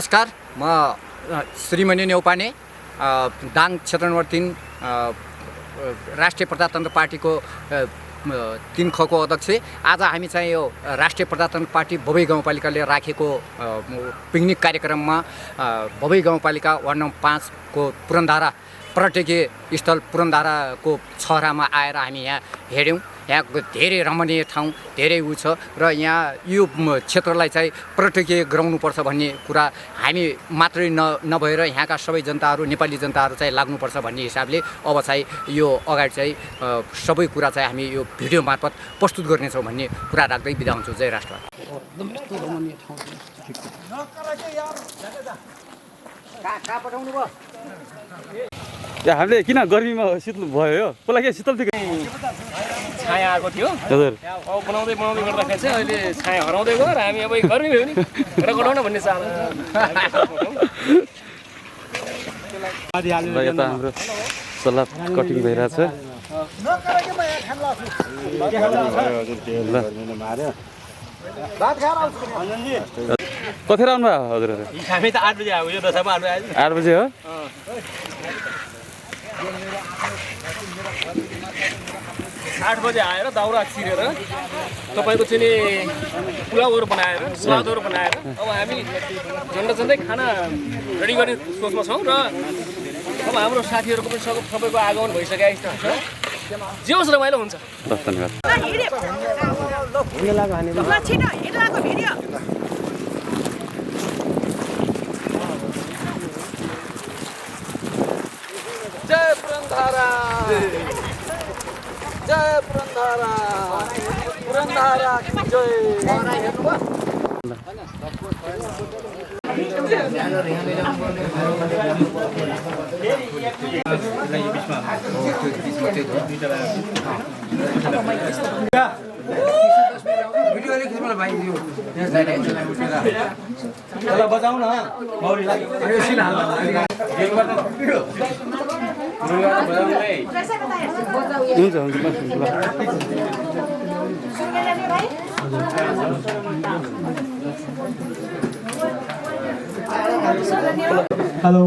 नमस्कार, म श्रीमणि नेउपाने दाङ क्षेत्र नम्बर 3 राष्ट्रिय प्रजातन्त्र पार्टीको 3 खको अध्यक्ष। आज हामी चाहिँ यो राष्ट्रिय प्रजातन्त्र पार्टी बबई गाउँपालिकाले राखेको पिकनिक कार्यक्रममा बबई गाउँपालिका वार्ड नम्बर 5 को पुरनधारा पर्यटकीय स्थल पुरनधाराको छहरामा आएर हामी यहाँ हेऱ्यौँ। यहाँ धेरै रमणीय ठाउँ धेरै छ र यहाँ यो क्षेत्रलाई चाहिँ पर्यटकीय गराउनुपर्छ भन्ने कुरा हामी मात्रै नभएर यहाँका सबै जनताहरू नेपाली जनताहरू चाहिँ लाग्नुपर्छ भन्ने हिसाबले अब चाहिँ यो अगाडि चाहिँ सबै कुरा चाहिँ हामी यो भिडियो मार्फत प्रस्तुत गर्नेछौँ भन्ने कुरा राख्दै बिदा हुन्छु। जय राष्ट्र। हामीले किन गर्मीमा शीतल भयो कसलाई के शीतल थियो छाया आएको थियो हजुर बनाउँदै गर्दाखेरि चाहिँ अहिले छाया हराउँदै गयो र हामी अब गर्मी भयो नि घटाउन भन्ने चाहना यता हाम्रो सलाद कटिङ भइरहेछ। कतिखेर आउनु भयो हजुरहरू? हामी त 8 बजे आएको, यो दशामा 8 बजे हो। 8 बजे आएर दाउरा चिरेर तपाईँको चाहिँ नि पुलाउहरू बनाएर सलादहरू बनाएर अब हामी झन्डै खाना रेडी गर्ने सोचमा छौँ र अब हाम्रो साथीहरूको पनि सबैको आगमन भइसकेको छ। जे होस् रमाइलो हुन्छ। धन्यवाद। जय पुरनधारा, जय पुरनधारा, पुरनधारा जय। बजाऊ न मौरीलाई हुन्छ हेलो,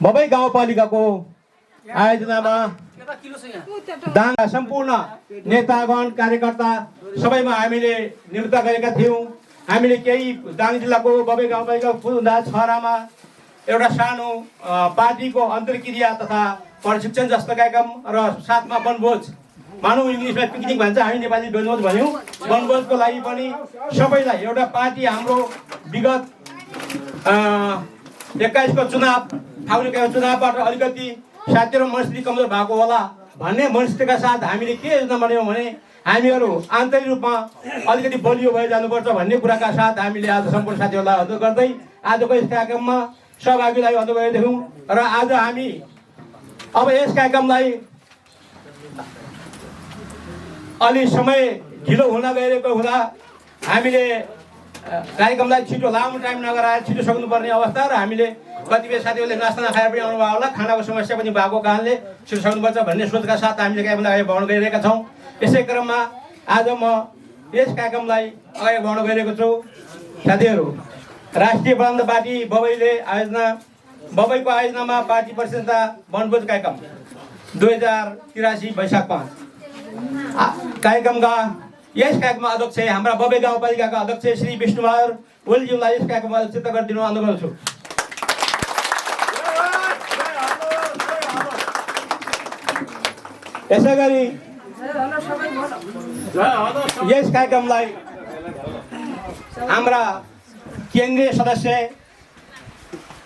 बबई गाउँपालिकाको आयोजनामा दाङ सम्पूर्ण नेतागण कार्यकर्ता सबैमा हामीले नियुक्त गरेका थियौँ। हामीले केही दाङ जिल्लाको बबई गाउँपालिकाको पुरनधारा छहरामा एउटा सानो पार्टीको अन्तर्क्रिया तथा प्रशिक्षण जस्तो कार्यक्रम र साथमा वनभोज, मानव इङ्ग्लिसमा पिकनिक भन्छ, हामी नेपाली वनभोज भन्यौँ। वनभोजको लागि पनि सबैलाई एउटा पार्टी हाम्रो विगत 21 को चुनाव ठाउँको चुनावबाट अलिकति साथीहरू मनस्थिति कमजोर भएको होला भन्ने मनस्थितिका साथ हामीले के योजना बनायौँ भने हामीहरू आन्तरिक रूपमा अलिकति बलियो भएर जानुपर्छ भन्ने कुराका साथ हामीले आज सम्पूर्ण साथीहरूलाई अनुरोध गर्दै आजको यस कार्यक्रममा सहभागीलाई अनुरोध गरेका थियौँ। र आज हामी अब यस कार्यक्रमलाई अलि समय ढिलो हुन गइरहेको हुँदा हामीले कार्यक्रमलाई छिटो लामो टाइम नगराएर छिटो सक्नुपर्ने अवस्था र हामीले कतिपय साथीहरूले नास्ता नखाएर पनि आउनुभयो होला, खानाको समस्या पनि भएको कारणले छिटो सक्नुपर्छ भन्ने सोचका साथ हामीले कार्यक्रमलाई अगाडि बढाउन गइरहेका छौँ। यसै क्रममा आज म यस कार्यक्रमलाई अगाडि बढाउन गइरहेको छु। साथीहरू, राष्ट्रिय प्रजातन्त्र पार्टी बबईको आयोजनामा पार्टी प्रसिद्धता वनभोज कार्यक्रम 2083 वैशाख 5 कार्यक्रमका यस कार्यक्रममा अध्यक्ष हाम्रा बबई गाउँपालिकाका अध्यक्ष श्री विष्णुबहादुर ओलीज्यूलाई यस कार्यक्रममा अध्यक्षता गरिदिनु अनुरोध गर्छु। यसै गरी यस कार्यक्रमलाई हाम्रा केन्द्रीय सदस्य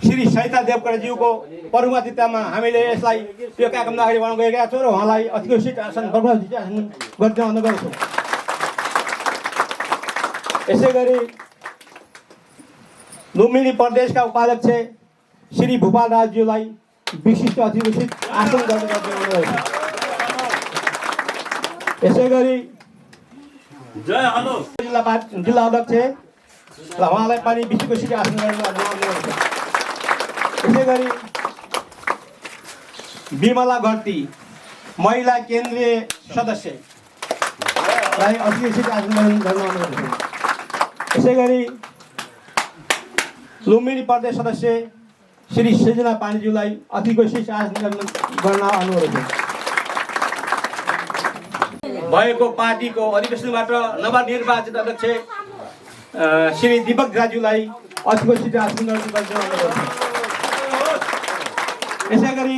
श्री सरिता देवकोटाज्यूको प्रमुख अतिथिमा हामीले यसलाई यो कार्यक्रमलाई अगाडि बढाउन गएका छौँ र उहाँलाई अतिउचित आसन गरिदिनु अनुरोध गर्छु। यसै गरी लुम्बिनी प्रदेशका उपाध्यक्ष श्री भूपाल राजज्यूलाई विशिष्ट अतिउचित आसन गर्नु अनुरोध। यसै गरी जिल्ला अध्यक्ष र उहाँलाई पनि विशिष्ट आसन गर्नु अनुरोध। यसै गरी विमला घट्टी महिला केन्द्रीय सदस्यलाई अतिथि आसन गर्नु अनुरोध। यसै गरी लुम्बिनी प्रदेश सदस्य श्री सृजना पाण्डेज्यूलाई अतिथिको शीर्ष आसन गर्न अनुरोध भएको पार्टीको अधिवेशनबाट नवनिर्वाचित अध्यक्ष श्री दीपक दाजुलाई अतिथिको शीर्ष आसन गर्न अनुरोध यसै गरी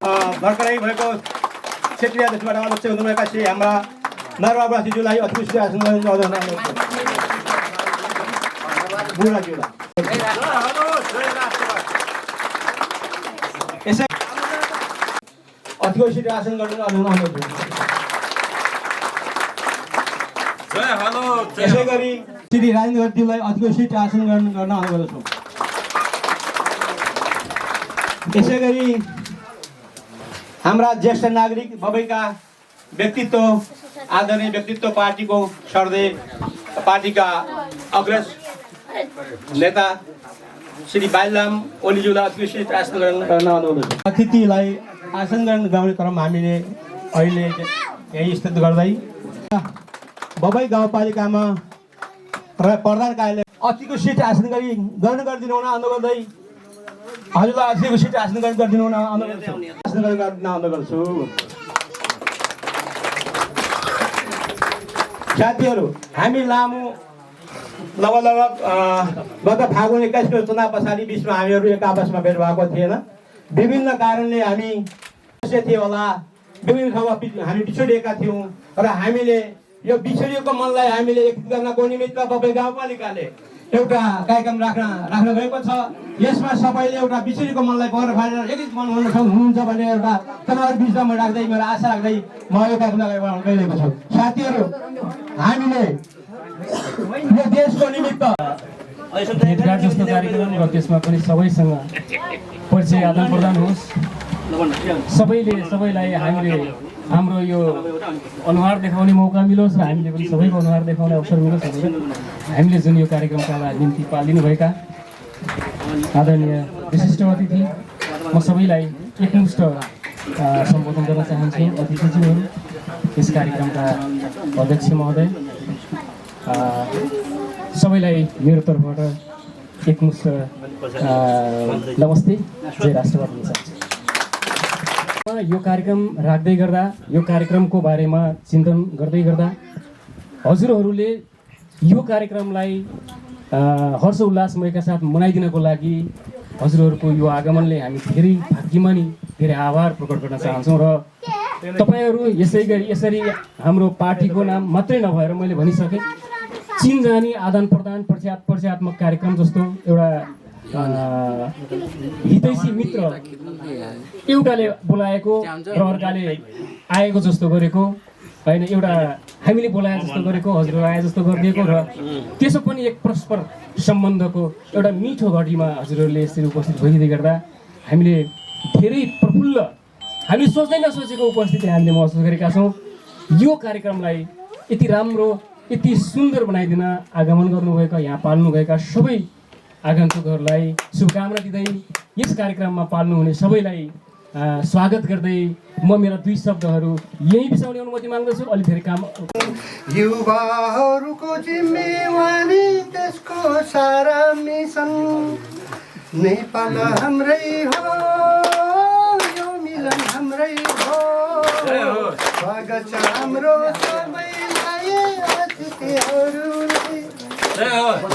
भर्खरै भएको क्षेत्रीय अध्यक्षबाट अध्यक्ष हुनुभएका श्री हाम्रा नरबाबुज्यूलाई अतिथिको शीर्ष आसन गर्न अनुरोध बुढाज्यूलाई यसै अतिथिको शीर्ष आसन गर्न अनुरोध यसै गरी श्री राजेन्द्रज्यूलाई अतिथिको शीर्ष आसन गर्न अनुरोध छु यसै गरी हाम्रा ज्येष्ठ नागरिक बबैका व्यक्तित्व आदरणीय व्यक्तित्व पार्टीको सर्देव पार्टीका अग्रज नेता श्री बालराम ओलीज्यूलाई अतिथिको शीर्ष आसन गर्न अनुरोध छु अतिथिलाई आसन ग्रहण गराउने क्रम हामीले अहिले यही स्थित गर्दै बबई गाउँपालिकामा प्रधान कार्यालय अतिथिको शीर्ष आसन ग्रहण गरिदिनु हुन अनुरोध गर्दै हजुरलाई अतिथिको शीर्ष आसन ग्रहण गरिदिनु हुन अनुरोध छु आसन ग्रहण गर्न अनुरोध गर्छु साथीहरू हामी लामो लगभग गत फागुन 21 को चुनाव पछाडि बिचमा हामीहरू एक आपसमा भेट भएको थिएन विभिन्न कारणले हामी थिए होला विभिन्न ठाउँमा हामी बिछोडिएका थियौँ र हामीले यो बिछोडिएको मनलाई हामीले एक गर्नको निमित्त बबई गाउँपालिकाले एउटा कार्यक्रम राख्न गएको छ यसमा सबैले एउटा बिछोडिएको मनलाई पर फालेर एकीकृत मन हुनुहुन्छ भन्ने एउटा तपाईँहरू बिचमा म राख्दै मेरो आशा राख्दै म यो कार्यक्रम गइरहेको छु साथीहरू हामीले यो देशको निमित्त भेटघाट जस्तो कार्यक्रम र त्यसमा पनि सबैसँग परिचय आदान प्रदान होस् सबैले सबैलाई हामीले हाम्रो यो अनुहार देखाउने मौका मिलोस् र हामीले पनि सबैको अनुहार देखाउने अवसर मिलोस् भनेर हामीले जुन यो कार्यक्रमका निम्ति पालिनुभएका आदरणीय विशिष्ट अतिथि म सबैलाई एकमुष्ट सम्बोधन गर्न चाहन्छु अतिथिज्यूहरू यस कार्यक्रमका अध्यक्ष महोदय सबैलाई मेरो तर्फबाट एकमुष्ट नमस्ते जय राष्ट्रवाद भन्न चाहन्छु यो कार्यक्रम राख्दै गर्दा यो कार्यक्रमको बारेमा चिन्तन गर्दै गर्दा हजुरहरूले यो कार्यक्रमलाई हर्ष उल्लासमयका साथ मनाइदिनको लागि हजुरहरूको यो आगमनले हामी धेरै भाग्यमानी धेरै आभार प्रकट गर्न चाहन्छौँ र तपाईँहरू यसरी हाम्रो पार्टीको नाम मात्रै नभएर मैले भनिसकेँ चिनजानी आदान प्रदान परिचयात्मक कार्यक्रम जस्तो एउटा हितैषी मित्र एउटाले बोलाएको र अर्काले आएको जस्तो गरेको होइन एउटा हामीले बोलाए जस्तो गरेको हजुरहरू आए जस्तो गरिदिएको र त्यसो पनि एक परस्पर सम्बन्धको एउटा मिठो घडीमा हजुरहरूले यसरी उपस्थित भइदिँदै गर्दा हामीले धेरै प्रफुल्ल हामी सोच्दै नसोचेको उपस्थिति हामीले महसुस गरेका छौँ यो कार्यक्रमलाई यति राम्रो यति सुन्दर बनाइदिन आगमन गर्नुभएका यहाँ पाल्नुभएका सबै आगन्तुकहरूलाई शुभकामना दिँदै यस कार्यक्रममा पाल्नुहुने सबैलाई स्वागत गर्दै म मेरा दुई शब्दहरू यही बिसाउने अनुमति माग्दछु अलि धेरै काम युवाहरूको जिम्मेवारी त्यसको सारा मिसन नेपाल हाम्रै हो यो मिलन हाम्रै हो स्वागत छ हाम्रो सबैलाई अतिथिहरूले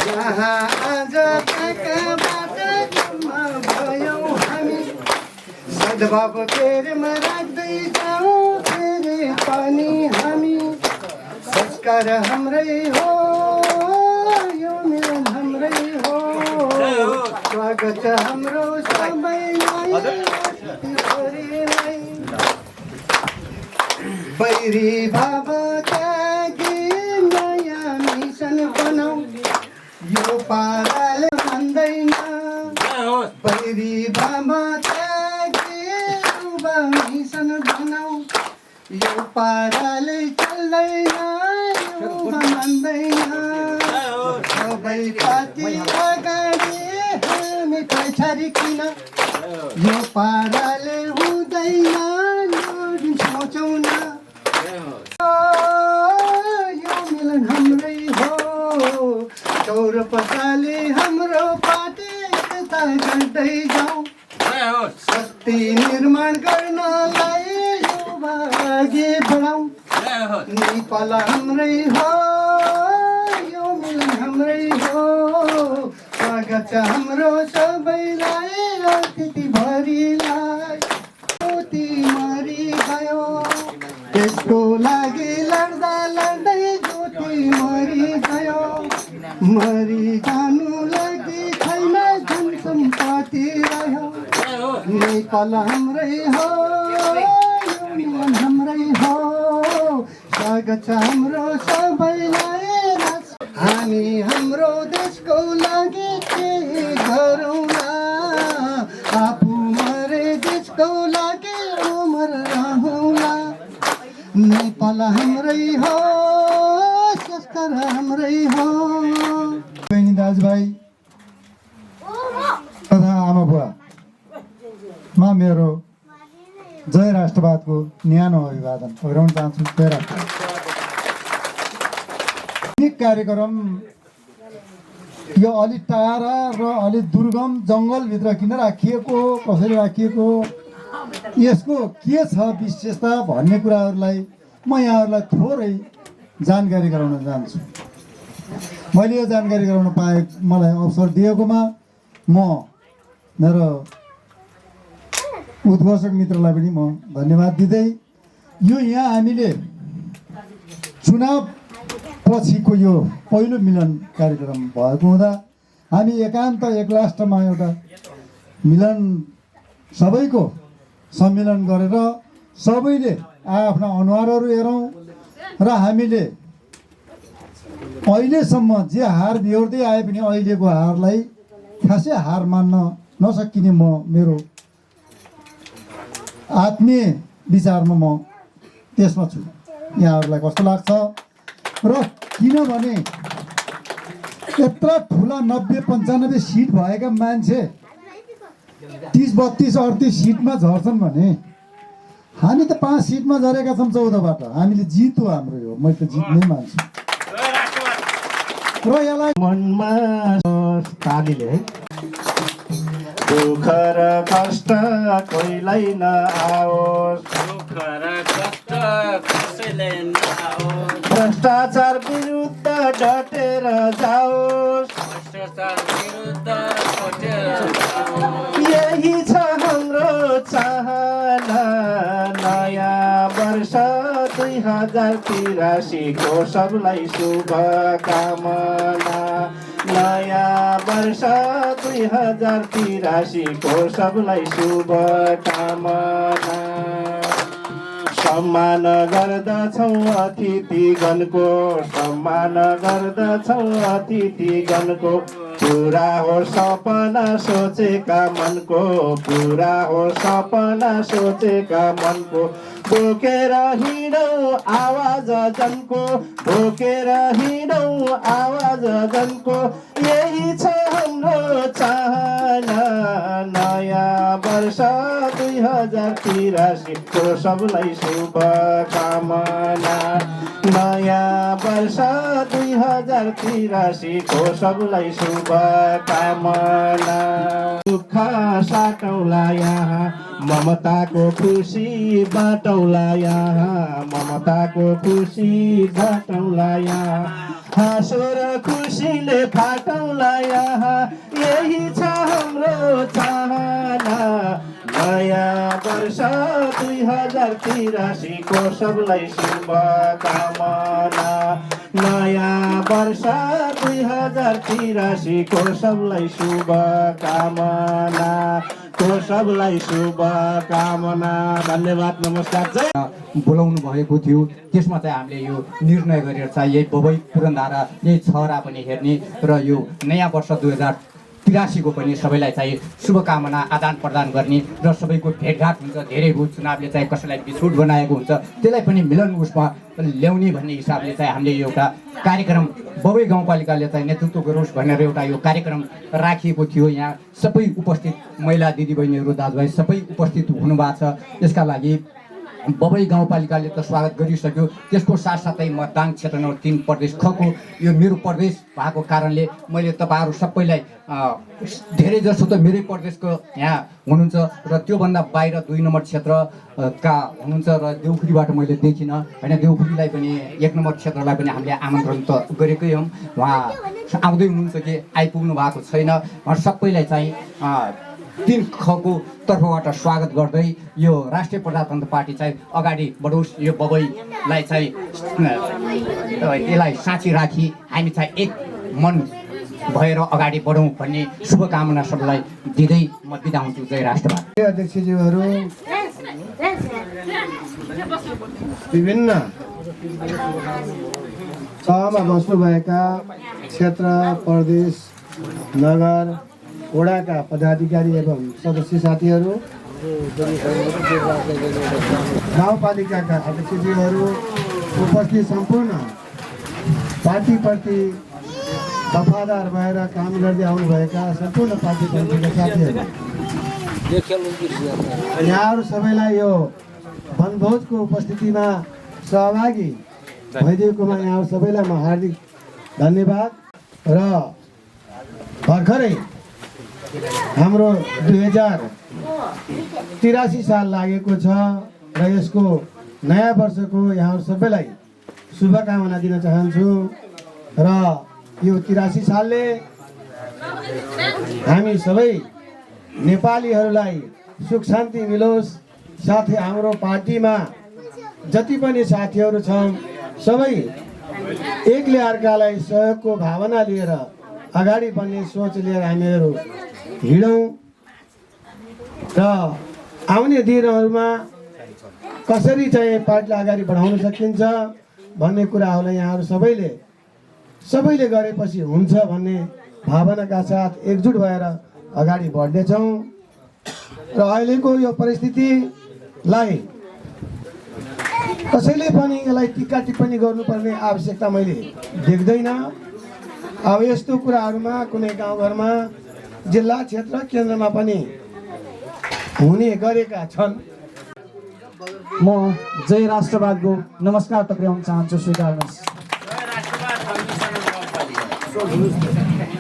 जहाँ आज कहाँबाट जम्मा भयौँ हामी सद्भाव फेरमा राख्दै जाउँ फेरि पनि हामी संस्कार हाम्रै हो यो मिलन हाम्रै हो स्वागत छ हाम्रो सबैलाई बैरी बाबा त्यागी नयाँ मिसन बनाऊ यो पाराले भन्दैन बैरी बाबा मिसन बनाऊ यो पाराले चल्दैन यो मान्दैन सबै पार्टी अगाडि हामी पछाडि किन यो पाराले हुँदैन सोचौँ न यो मिलन हाम्रै हो चौर पसाले हाम्रो पार्टी वास्ता गर्दै जाउँ शक्ति निर्माण गर्नलाई युवा अघि बढाउँ नेपाल हाम्रै हो यो मिलन हाम्रै हो स्वागत छ हाम्रो सबैलाई अतिथिभरिलाई ज्योति मरि गयो त्यसको लागि लड्दा लड्दै ज्योति मरि गयो मरि जानु लागि छैन धन सम्पत्ति रह्यो नेपाल हाम्रै हो यो मिलन हाम्रै हो स्वागत छ हाम्रो सबैलाई हामी हाम्रो देशको लागि के गरौँला आफू मरे देशको लागि उमर रहौँला नेपाल हाम्रै हो संस्कार हाम्रै हो। बहिनी दाजुभाइ तथा आमा बुवा म मेरो जय राष्ट्रवादको न्यानो अभिवादन पुर्याउन चाहन्छु। कार्यक्रम यो अलि टाढा र अलि दुर्गम जङ्गलभित्र किन राखिएको कसरी राखिएको यसको के छ विशेषता भन्ने कुराहरूलाई म यहाँहरूलाई थोरै जानकारी गराउन चाहन्छु। मैले यो जानकारी गराउन पाए मलाई अवसर दिएकोमा म मेरो उद्घोषक मित्रलाई पनि म धन्यवाद दिँदै यो यहाँ हामीले चुनाव पछिको यो पहिलो मिलन कार्यक्रम भएको हुँदा हामी एकान्त एकलाष्टमा एउटा मिलन सबैको सम्मेलन गरेर सबैले आफ्ना अनुहारहरू हेरौँ र हामीले अहिलेसम्म जे हार बिहोर्दै आए पनि अहिलेको हारलाई खासै हार मान्न नसकिने म मेरो आत्मीय विचारमा म त्यसमा छु। यहाँहरूलाई कस्तो लाग्छ र किनभने यत्रो ठुला 90-95 सिट भएका मान्छे 30-32-38 सिटमा झर्छन् भने हामी त 5 सिटमा झरेका छौँ 14बाट। हामीले जित हो हाम्रो यो, मैले त जित नै मान्छु। र यसलाई मनमा तालीले है दुःख र कष्ट कोहीलाई नआओस् भ्रष्टाचार विरुद्ध डटेर जाओस् यही छ हाम्रो चाहना नयाँ वर्ष 2083 को सबलाई शुभकामना नयाँ वर्ष 2083 को सबलाई शुभकामना सम्मान गर्दछौँ अतिथिगणको सम्मान गर्दछौँ अतिथिगणको पुरा हो सपना सोचेका मनको पुरा हो सपना सोचेका मनको बोकेर हिँडौँ आवाज जनको बोकेर हिँडौँ आवाज जनको यही छ हाम्रो चाहना नयाँ वर्ष 2083 को सबलाई शुभकामना नयाँ वर्ष 2083 को सबलाई शुभकामना दुःख साटौँला यहाँ ममताको खुसी बाटौँला यहाँ ममताको खुसी बाटौँला यहाँ हाँसो र खुसीले फाटौँला यहाँ यही छ हाम्रो चाहना नयाँ वर्ष 2083 को सबलाई शुभकामना नयाँ वर्ष 2083 को सबलाई शुभकामना को सबलाई शुभकामना। धन्यवाद, नमस्कार, जय। बोलाउनु भएको थियो त्यसमा चाहिँ हामीले यो निर्णय गरेर चाहिँ यही बबई पुरनधारा यही छहरा पनि हेर्ने र यो नयाँ वर्ष 2083 को पनि सबैलाई चाहिँ शुभकामना आदान प्रदान गर्ने र सबैको भेटघाट हुन्छ। धेरै भू चुनावले चाहिँ कसैलाई बिछोड बनाएको हुन्छ त्यसलाई पनि मिलन उसमा ल्याउने भन्ने हिसाबले चाहिँ हामीले एउटा कार्यक्रम बबई गाउँपालिकाले चाहिँ नेतृत्व गरोस् भनेर एउटा यो कार्यक्रम राखिएको थियो। यहाँ सबै उपस्थित महिला दिदीबहिनीहरू दाजुभाइ सबै उपस्थित हुनुभएको छ। यसका लागि बबई गाउँपालिकाले त स्वागत गरिसक्यो। त्यसको साथसाथै म दाङ क्षेत्र नम्बर 3 प्रदेश खको यो मेरो प्रदेश भएको कारणले मैले तपाईँहरू सबैलाई धेरै जसो त मेरै प्रदेशको यहाँ हुनुहुन्छ र त्योभन्दा बाहिर 2 नम्बर क्षेत्रका हुनुहुन्छ र देउखुरीबाट मैले देखिनँ होइन। देउखुरीलाई पनि 1 नम्बर क्षेत्रलाई पनि हामीले आमन्त्रण त गरेकै हौँ। उहाँ आउँदै हुनुहुन्छ कि आइपुग्नु भएको छैन। उहाँ सबैलाई चाहिँ 3 खको तर्फबाट स्वागत गर्दै यो राष्ट्रिय प्रजातन्त्र पार्टी चाहिँ अगाडि बढोस्, यो बबईलाई चाहिँ यसलाई साँची राखी हामी चाहिँ एक मन भएर अगाडि बढौँ भन्ने शुभकामना सबैलाई दिँदै म बिदा हुन्छु। जय राष्ट्रवाद। अध्यक्षज्यूहरू, विभिन्न तहमा बस्नुभएका क्षेत्र, प्रदेश, नगर, वडाका पदाधिकारी एवं सदस्य साथीहरू, गाउँपालिकाका अध्यक्षज्यूहरू, उपस्थित सम्पूर्ण पार्टीप्रति वफादार भएर काम गर्दै आउनुभएका सम्पूर्ण पार्टीका साथीहरू, यहाँहरू सबैलाई यो वनभोजको उपस्थितिमा सहभागी भइदिएकोमा यहाँहरू सबैलाई म हार्दिक धन्यवाद। र भर्खरै हाम्रो 2083 साल लागेको छ र यसको नयाँ वर्षको यहाँहरू सबैलाई शुभकामना दिन चाहन्छु। र यो 83 सालले हामी सबै नेपालीहरूलाई सुख शान्ति मिलोस्। साथै हाम्रो पार्टीमा जति पनि साथीहरू छन् सबै एकले अर्कालाई सहयोगको भावना लिएर अगाडि बढ्ने सोच लिएर हामीहरू हिँडौँ र आउने दिनहरूमा कसरी चाहिँ पार्टीलाई अगाडि बढाउन सकिन्छ भन्ने कुराहरूलाई यहाँहरू सबैले गरेपछि हुन्छ भन्ने भावनाका साथ एकजुट भएर अगाडि बढ्नेछौँ। र अहिलेको यो परिस्थितिलाई कसैले पनि यसलाई टिक्का टिप्पणी गर्नुपर्ने आवश्यकता मैले देख्दैन। अब यस्तो कुराहरूमा कुनै गाउँघरमा, जिल्ला, क्षेत्र, केन्द्रमा पनि हुने गरेका छन्। म जय राष्ट्रवादको नमस्कार टक्राउन चाहन्छु, स्वीकार्नुहोस्।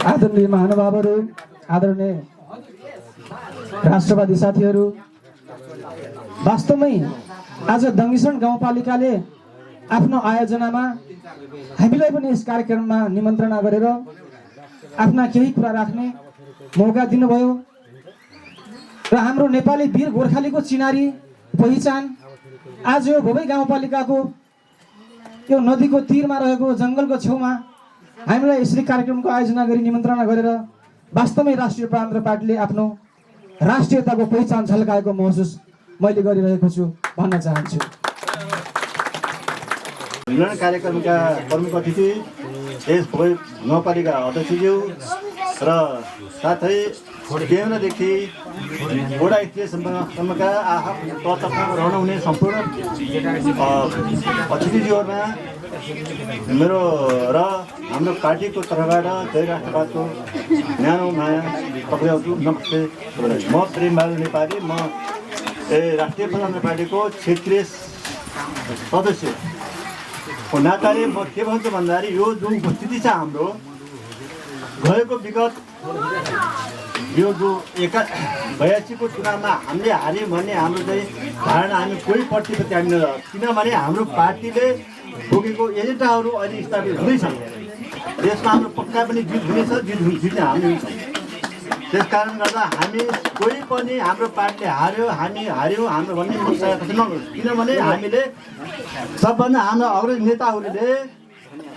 आदरणीय महानुभावहरू, आदरणीय राष्ट्रवादी साथीहरू, वास्तवमै आज दङ्गिसन गाउँपालिकाले आफ्नो आयोजनामा हामीलाई पनि यस कार्यक्रममा निमन्त्रणा गरेर आफ्ना केही कुरा राख्ने मौका दिनुभयो। र हाम्रो नेपाली वीर गोर्खालीको चिनारी पहिचान आज यो बबई गाउँपालिकाको यो नदीको तीरमा रहेको जङ्गलको छेउमा हामीलाई यसरी कार्यक्रमको आयोजना गरी निमन्त्रणा गरेर वास्तवमै राष्ट्रिय प्रजातन्त्र पार्टीले आफ्नो राष्ट्रियताको पहिचान झल्काएको महसुस मैले गरिरहेको छु भन्न चाहन्छु। निर्माण कार्यक्रमका प्रमुख अतिथि यस बबई गाउँपालिका अध्यक्षज्यू र साथै केन्द्रदेखि वडा स्तरीयसम्मका तहमा रहनुहुने सम्पूर्ण अतिथिज्यूहरूमा मेरो र हाम्रो पार्टीको तर्फबाट जय राष्ट्रवादको न्यानो माया पक्राउँछु। नमस्ते। म प्रेमबहादुर नेपाली, म राष्ट्रिय प्रजातन्त्र पार्टीको क्षेत्रीय सदस्यको नाताले म के भन्छु भन्दाखेरि यो जुन उपस्थिति छ हाम्रो गएको विगत यो जो 82 को चुनावमा हामीले हार्यौँ भन्ने हाम्रो चाहिँ धारणा हामी कोही पार्टीप्रति हामी किनभने हाम्रो पार्टीले बोकेको एजेन्डाहरू अहिले स्थापित हुँदैछन्। त्यसमा हाम्रो पक्का पनि जित हुनेछ, जित्ने हामी हुन्छौँ। त्यस कारण गर्दा हामी कोही पनि हाम्रो पार्टीले हामी हार्यौँ हाम्रो भन्ने नगर्छ। किनभने हामीले सबभन्दा हाम्रा अग्रज नेताहरूले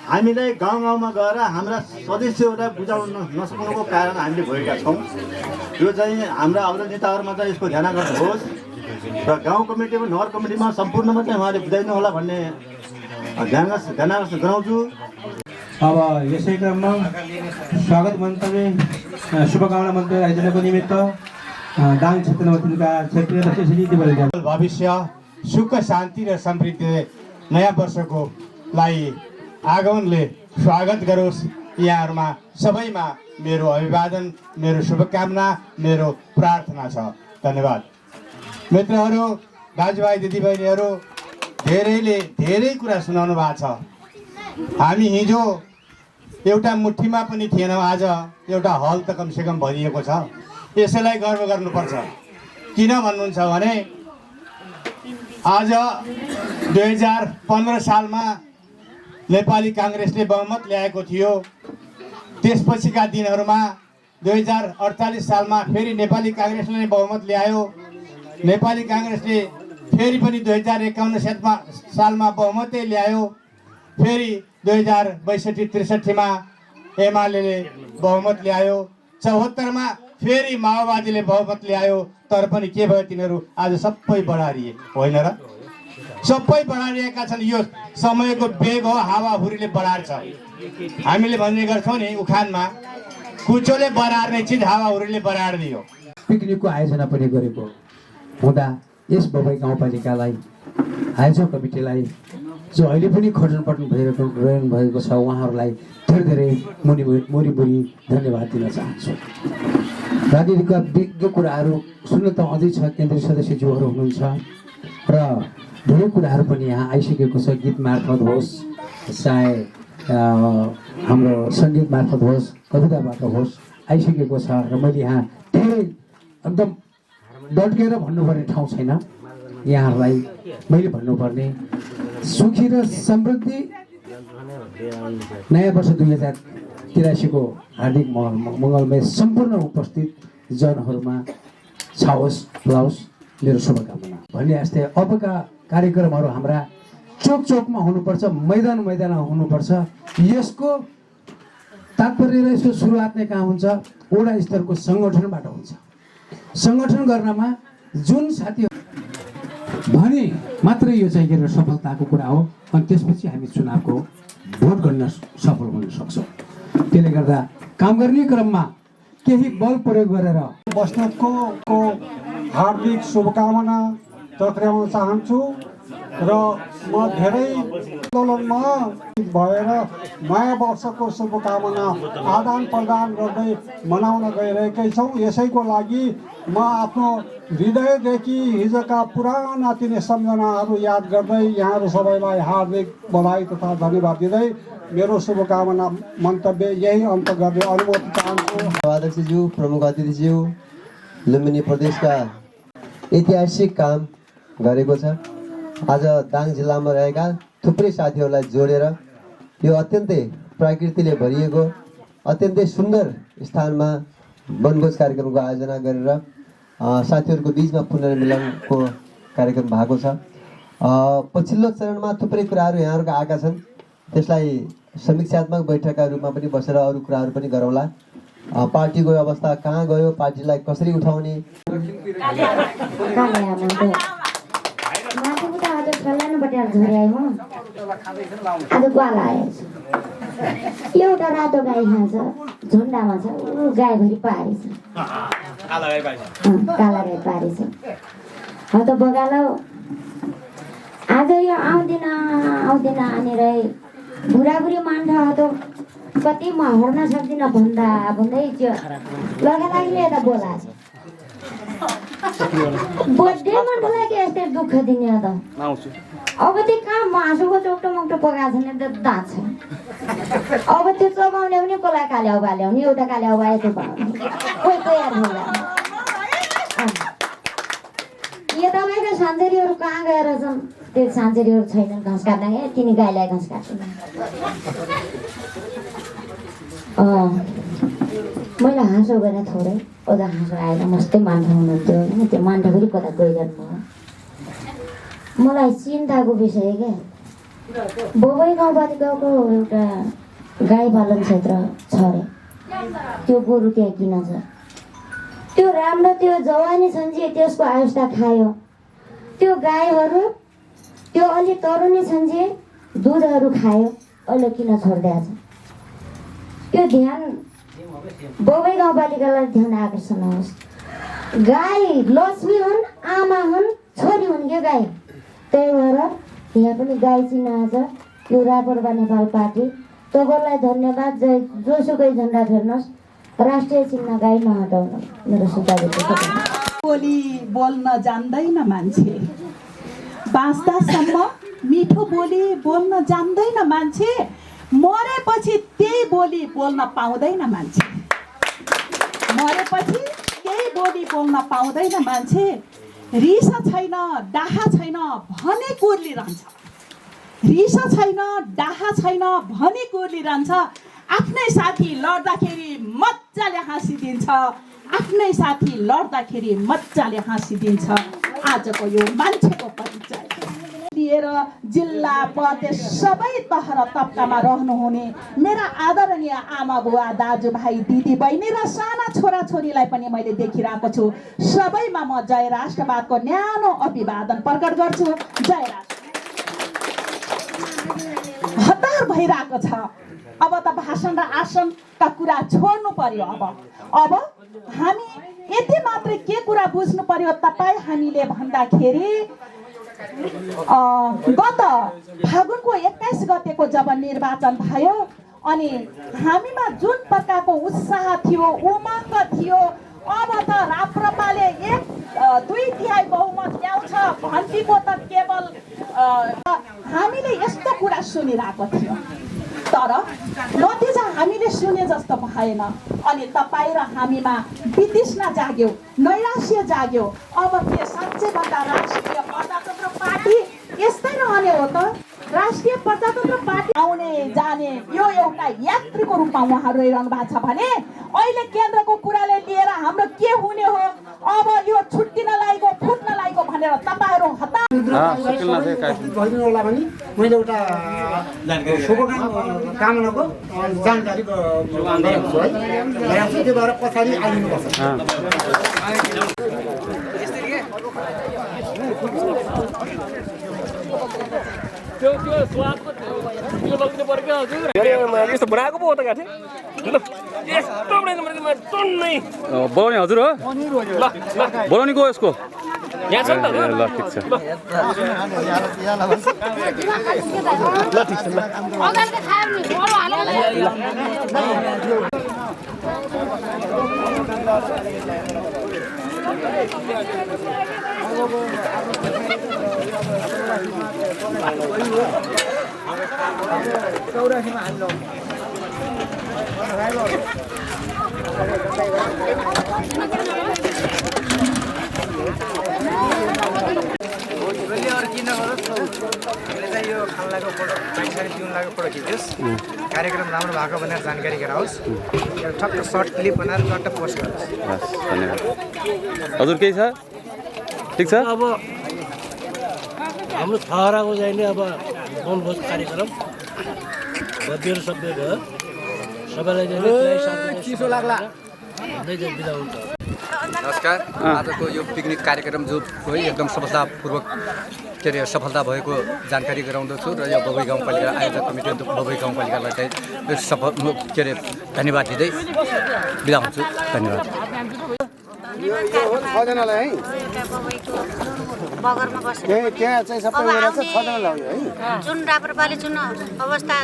हामीलाई गाउँ गाउँमा गएर हाम्रा सदस्यहरूलाई बुझाउन नसक्नुको कारण हामीले भएका छौँ। यो चाहिँ हाम्रा अग्रज नेताहरूमा चाहिँ यसको ध्यान गर्नुहोस् र गाउँ कमिटीमा, नगर कमिटीमा सम्पूर्णमा चाहिँ उहाँले बुझाइदिनु होला भन्ने ध्यान गराउँछु। अब यसै क्रममा स्वागत मन्तव्य, शुभकामना मन्तव्य आयोजनाको निमित्त दाङ क्षेत्र नम्बर 3 का क्षेत्रीय अध्यक्ष भविष्य सुख, शान्ति र समृद्धि नयाँ वर्षको लागि आगमनले स्वागत गरोस्। यहाँहरूमा सबैमा मेरो अभिवादन, मेरो शुभकामना, मेरो प्रार्थना छ। धन्यवाद। मित्रहरू, दाजुभाइ दिदीबहिनीहरू धेरैले धेरै कुरा सुनाउनु भएको छ। हामी हिजो एउटा मुठीमा पनि थिएनौँ, आज एउटा हल त कमसेकम भरिएको छ। यसैलाई गर्व गर्नुपर्छ। किन भन्नुहुन्छ भने आज 2015 सालमा नेपाली काङ्ग्रेसले बहुमत ल्याएको थियो। त्यसपछिका दिनहरूमा 2048 सालमा फेरि नेपाली काङ्ग्रेसले नै बहुमत ल्यायो। नेपाली काङ्ग्रेसले फेरि पनि 2051 सालमा बहुमतै ल्यायो। फेरि 2062-63 मा एमाले बहुमत ल्यायो। 74 मा फेरि माओवादीले बहुमत ल्यायो। तर पनि के भयो, तिनीहरू आज सबै बढारिए होइन र? सबै बढारिएका छन्। यो समयको वेग हो, हावाहुरीले बढार्छ। हामीले भन्ने गर्छौँ नि उखानमा, कुचोले बढार्ने चिज हावाहुरीले बढारिदियो। पिकनिकको आयोजना पनि गरेको हुँदा यस बबई गाउँपालिकालाई आयोजक कमिटीलाई जो अहिले पनि खटनपटन भइरहनु भएको छ उहाँहरूलाई धेरै धेरै मुरी धन्यवाद दिन चाहन्छु। राजनीतिका विज्ञ कुराहरू सुन्न त अझै छ, केन्द्रीय सदस्यज्यूहरू हुनुहुन्छ र धेरै कुराहरू पनि यहाँ आइसकेको छ। गीत मार्फत होस्, चाहे हाम्रो सङ्गीत मार्फत होस्, कविताबाट होस्, आइसकेको छ। र मैले यहाँ धेरै एकदम डट्केर भन्नुपर्ने ठाउँ छैन। यहाँहरूलाई मैले भन्नुपर्ने सुखी र समृद्धि नयाँ वर्ष 2083 को हार्दिक मङ्गलमय सम्पूर्ण उपस्थित जनहरूमा छाओस् फुलाओस् मेरो शुभकामना भन्ने जस्तै अबका कार्यक्रमहरू हाम्रा चोक चोकमा हुनुपर्छ, मैदान मैदानमा हुनुपर्छ। यसको तात्पर्य र यसको सुरुवात नै कहाँ हुन्छ? वडा स्तरको सङ्गठनबाट हुन्छ। सङ्गठन गर्नमा जुन साथीहरू भने मात्रै यो चाहिँ के सफलताको कुरा हो। अनि त्यसपछि हामी चुनावको भोट गर्न सफल हुन सक्छौँ। त्यसले गर्दा काम गर्ने क्रममा केही बल प्रयोग गरेर बस्नेतको हार्दिक शुभकामना टक्राउन चाहन्छु र म धेरै आन्दोलनमा भएर नयाँ वर्षको शुभकामना आदान प्रदान गर्दै मनाउन गइरहेकै छौँ। यसैको लागि म आफ्नो हृदयदेखि हिजोका पुराना तिनै सम्झनाहरू याद गर्दै यहाँहरू सबैलाई हार्दिक बधाई तथा धन्यवाद दिँदै मेरो शुभकामना मन्तव्य यही अन्त गर्ने अनुमति चाहन्छु। अध्यक्षज्यू, प्रमुख अतिथिज्यू, लुम्बिनी प्रदेशका ऐतिहासिक काम गरेको छ। आज दाङ जिल्लामा रहेका थुप्रै साथीहरूलाई जोडेर यो अत्यन्तै प्रकृतिले भरिएको अत्यन्तै सुन्दर स्थानमा वनभोज कार्यक्रमको आयोजना गरेर साथीहरूको बिचमा पुनर्मिलनको कार्यक्रम भएको छ। पछिल्लो चरणमा थुप्रै कुराहरू यहाँहरूका आएका छन्। त्यसलाई समीक्षात्मक बैठकका रूपमा पनि बसेर अरू कुराहरू पनि गरौँला। पार्टीको अवस्था कहाँ गयो, पार्टीलाई कसरी उठाउने, एउटा रातो गाई खान्छ, झुन्डामा छ, ऊ गाईभरि पारेछ, काला गाई पारेछ। हौ त बगालो आज यो आउँदिन भनेर बुढाबुढी मान्छे त कति म हर्न सक्दिनँ भन्दै त्यो लगालागिले यता बोलाछ। बर्थडे मान्छेलाई के यस्तै दुःख दिने त? अब त्यो कहाँ मासुको चोक्टो मोक्टो पकाएको छ नि दाँत छ। अब त्यो चबाउने पनि कसलाई काल्याउ बाल्याउने, एउटा काल्याउ बाएको कोही तयार होला। यो तपाईँको सान्चेरीहरू कहाँ गएर छन्? त्यो सान्चेरीहरू छैनन् घाँस काट्न। तिनी गाईलाई घाँस काट्छन्। मैले हाँसो गरेँ थोरै, कता हाँसो आएर मस्तै मान्छे हुनुहुन्थ्यो होइन। त्यो मान्छे फेरि कता गइरहनु भयो। मलाई चिन्ताको विषय क्या, बबई गाउँपालिकाको एउटा गाई पालन क्षेत्र छ अरे, त्यो गोरु त्यहाँ किन छ? त्यो राम्रो त्यो जवानी छन्जे त्यसको अवस्था खायो। त्यो गाईहरू त्यो अलि तरुनी छन्जे दुधहरू खायो, अहिले किन छोडिदिएको छ? यो ध्यान बबई गाउँपालिकालाई ध्यान आकर्षण होस्। गाई लक्ष्मी हुन्, आमा हुन्, छोरी हुन् क्या गाई। त्यही भएर यहाँ पनि गाई चिनाएको छ यो रापरपा नेपाल पार्टी। तपाईँलाई धन्यवाद। जोसुकै झन्डा फेर्नुहोस्, राष्ट्रिय चिन्ह गाई नहटाउनु मेरो सुझाव। बोली बोल्न जान्दैन मान्छे, बाँच्दासम्म मिठो बोली बोल्न जान्दैन मान्छे, मरेपछि त्यही बोली बोल्न पाउँदैन मान्छे। मरेपछि त्यही बोली बोल्न पाउँदैन मान्छे। रिस छैन डाहा छैन भने कोर्लिरहन्छ, रिस छैन डाहा छैन भने कोर्लिरहन्छ। आफ्नै साथी लड्दाखेरि मजाले हाँसिदिन्छ, आफ्नै साथी लड्दाखेरि मजाले हाँसिदिन्छ। आजको यो मान्छेको परिचय लिएर जिल्ला प्रदेश सबै तह र तबकामा रहनुहुने मेरा आदरणीय आमा बुवा दाजुभाइ दिदी बहिनी र साना छोराछोरीलाई पनि मैले देखिरहेको छु। सबैमा म जय राष्ट्रवादको न्यानो अभिवादन प्रकट गर्छु। जय राष्ट्र। हतार भइरहेको छ, अब त भाषण र आसनका कुरा छोड्नु पर्यो। अब हामी यति मात्रै के कुरा बुझ्नु पर्यो, तपाईँ हामीले भन्दाखेरि गत फागुनको 21 गतेको जब निर्वाचन भयो अनि हामीमा जुन प्रकारको उत्साह थियो, उमङ्ग थियो, अब त राप्रपाले 1/2 बहुमत ल्याउँछ भन्टीको त केवल हामीले यस्तो कुरा सुनिरहेको थियो, तर नतिजा हामीले सुने जस्तो भएन। अनि तपाईँ र हामीमा वितृष्णा जाग्यो, नैराश्य जाग्यो। अब के साँच्चै भन्दा राष्ट्रिय प्रजातन्त्र पार्टी यस्तै रहने हो त? राष्ट्रिय प्रजातन्त्र पार्टी आउने जाने यो एउटा यात्रीको रूपमा उहाँहरू रहिरहनु भएको छ भने अहिले केन्द्रको कुराले लिएर हाम्रो के हुने हो? अब यो छुट्टिन लागेको फुट्न लागेको भनेर तपाईँहरू हतार होला भने मैले एउटा शुभकामनाको जानकारी गराउँछु है। त्यो भएर पछाडि आइदिनुपर्छ। त्यो स्वादको त्यो लग्नु पर्यो क्या हजुर। यस्तो बनाएको पो हो त गाठे, यस्तो बनाएको पर्यो टन्नै बोलाउने हजुर हो, बोलाउने को यसको यहाँ छ नि त। ल ठिक छ। यो खानलाको फोटो बाइकसारी पिउनलाको फोटो खिचोस्, कार्यक्रम राम्रो भएको भनेर जानकारी गराओस्, ठक्क सर्ट क्लिप बनाएर टक्क पोस्ट गरोस्। धन्यवाद हजुर। केही छ? ठिक छ। अब हाम्रो थहराको जाने अब वनभोज कार्यक्रम भव्य सभ्य भयो, सबैलाई चिसो लाग्ला। बिदा हुन्छ। नमस्कार। आजको यो पिकनिक कार्यक्रम जो है एकदम सफलतापूर्वक सफलता भएको जानकारी गराउँदछु र यो बबई गाउँपालिका आयोजक कमिटी बबई गाउँपालिकालाई चाहिँ धन्यवाद दिँदै बिदा हुन्छु। धन्यवाद। बगरमा बसेर जुन राप्रपाले जुन अवस्था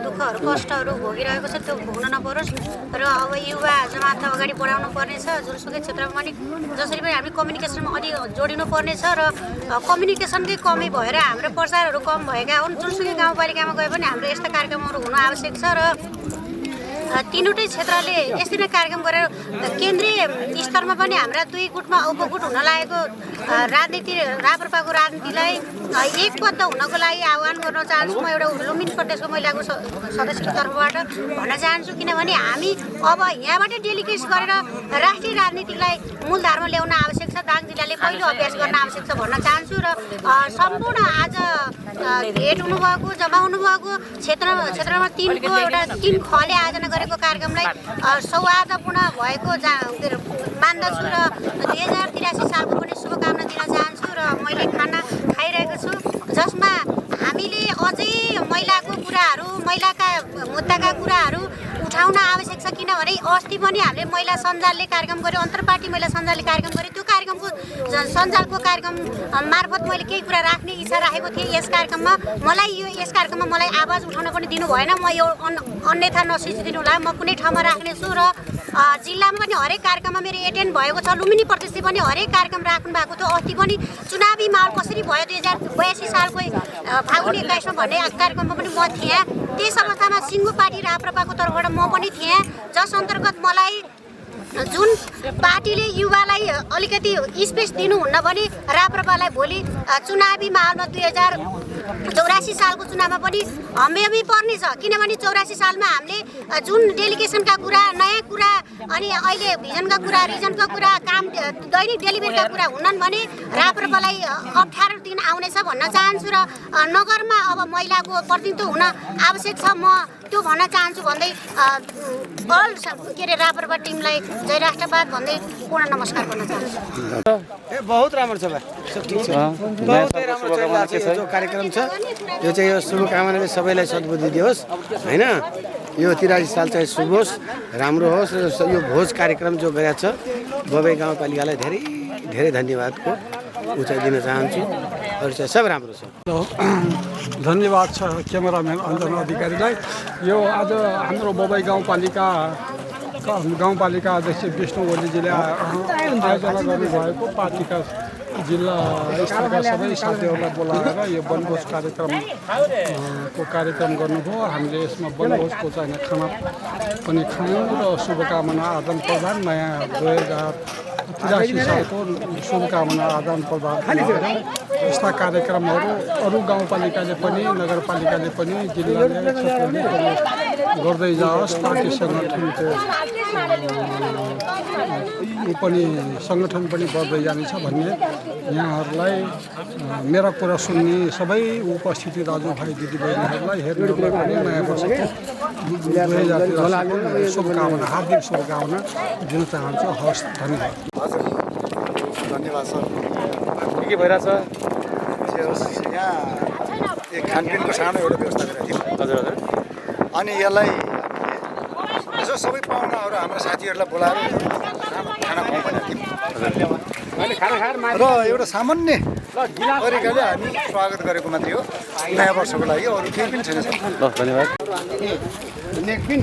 दुःखहरू कष्टहरू भोगिरहेको छ त्यो भोग्न नपरोस् र अब युवा जमातलाई अगाडि बढाउनु पर्नेछ। जुनसुकै क्षेत्रमा पनि जसरी पनि हामी कम्युनिकेसनमा अलि जोडिनु पर्नेछ र कम्युनिकेसनकै कमी भएर हाम्रो प्रचारहरू कम भएका हुन्। जुनसुकै गाउँपालिकामा गए पनि हाम्रो यस्ता कार्यक्रमहरू हुनु आवश्यक छ र तीनवटै क्षेत्रले यसरी नै कार्यक्रम गरेर केन्द्रीय स्तरमा पनि हाम्रा दुई गुटमा उपगुट हुन लागेको राजनीति राप्रपाको राजनीतिलाई एकबद्ध हुनको लागि आह्वान गर्न चाहन्छु। म एउटा लुम्बिनी प्रदेशको महिलाको सदस्यको तर्फबाट भन्न चाहन्छु, किनभने हामी अब यहाँबाटै डेलिगेट गरेर राष्ट्रिय राजनीतिलाई मूलधारमा ल्याउन आवश्यक छ। दाङ जिल्लाले पहिलो अभ्यास गर्न आवश्यक छ भन्न चाहन्छु र सम्पूर्ण आज भेट हुनुभएको जम्मा हुनुभएको क्षेत्रमा तीन खले आयोजना गरेको कार्यक्रमलाई सौहार्दपूर्ण भएको मान्दछु र 2083 सालको पनि शुभकामना दिन चाहन्छु। र मैले खाना खाइरहेको छु जसमा हामीले अझै महिलाको कुराहरू, महिलाका मुद्दाका कुराहरू उठाउन आवश्यक छ किनभने अस्ति पनि हामीले महिला सञ्जालले कार्यक्रम गर्यो अन्तर्पार्टी महिला सञ्जालले कार्यक्रम गर्यो त्यो कार्यक्रमको सञ्जालको कार्यक्रम मार्फत मैले केही कुरा राख्ने इच्छा राखेको थिएँ यस कार्यक्रममा यस कार्यक्रममा मलाई आवाज उठाउन पनि दिनु भएन म यो अन्यथा नसोचिदिनु होला म कुनै ठाउँमा राख्नेछु र जिल्लामा पनि हरेक कार्यक्रममा मेरो एटेन्ड भएको छ लुम्बिनी प्रदेशले पनि हरेक कार्यक्रम राख्नु भएको थियो अस्ति पनि चुनावी माहौल कसरी भयो 2082 सालको फागुन 21 मा भन्ने कार्यक्रममा पनि म थिएँ त्यस अवस्थामा सिङ्गो पार्टी राप्रपाको तर्फबाट म पनि थिएँ जस अन्तर्गत मलाई जुन पार्टीले युवालाई अलिकति स्पेस दिनुहुन्न भने राप्रपालाई भोलि चुनावी माहौलमा 2084 सालको चुनावमा पनि हम्मेमी पर्नेछ किनभने 84 सालमा हामीले जुन डेलिगेसनका कुरा नयाँ कुरा अनि अहिले भिजनका कुरा रिजनका कुरा काम दैनिक डेलिभरीका कुरा हुनन् भने राप्रपालाई अप्ठ्यारो दिन आउनेछ भन्न चाहन्छु र नगरमा अब महिलाको प्रतिनिधित्व हुन आवश्यक छ म त्यो भन्न चाहन्छु भन्दै अल के अरे राप्रपा टिमलाई जय राष्ट्रवाद भन्दै पूर्ण नमस्कार गर्न चाहन्छु बहुत राम्रो छ भाइ ठिक छ बहुतै राम्रो चलिरहेको छ यो कार्यक्रम छ यो चाहिँ यो शुभकामनाले सबैलाई सद्बुद्धि दियोस् हैन यो 83 साल चाहिँ शुभ होस् राम्रो होस् र यो भोज कार्यक्रम जो गरेको छ बबई गाउँपालिकालाई धेरै धेरै धन्यवादको उचाइ दिन चाहन्छु अरू चाहिँ सब राम्रो छ धन्यवाद छ क्यामेराम्यान अञ्जन अधिकारीलाई यो आज हाम्रो बबई गाउँपालिका अध्यक्ष विष्णु ओलीजीले आयोजना गर्नुभएको पार्टीका जिल्ला स्तरका सबै साथीहरूलाई बोलाएर यो वनभोज कार्यक्रमको कार्यक्रम गर्नुभयो हामीले यसमा वनभोजको चाहिँ खाना पनि खायौँ र शुभकामना आदान प्रदान नयाँ 2083 सालको शुभकामना आदान प्रदान गरेर यस्ता कार्यक्रमहरू अरू गाउँपालिकाले पनि नगरपालिकाले पनि जिल्लाले क्षेत्रले गर्दै जाओस् पार्टी सङ्गठनको सङ्गठन पनि बढ्दै जानेछ भन्ने यहाँहरूलाई मेरा कुरा सुन्ने सबै उपस्थिति दाजुभाइ दिदीबहिनीहरूलाई हेर्नेहरूलाई पनि नयाँ वर्षको 2083 शुभकामना हार्दिक शुभकामना दिन चाहन्छु हवस् धन्यवाद धन्यवाद सर के भइरहेछ यहाँ एक खानपिनको सानो एउटा व्यवस्था गरेको थियौँ हजुर हजुर अनि यसलाई यसो सबै पाहुनाहरू हाम्रो साथीहरूलाई बोलाएर खाना खुवाउँ भनेको थियौँ र एउटा सामान्य तरिकाले हामी स्वागत गरेको मात्रै हो नयाँ वर्षको लागि अरू केही पनि छैन सर ल धन्यवाद नेकपिन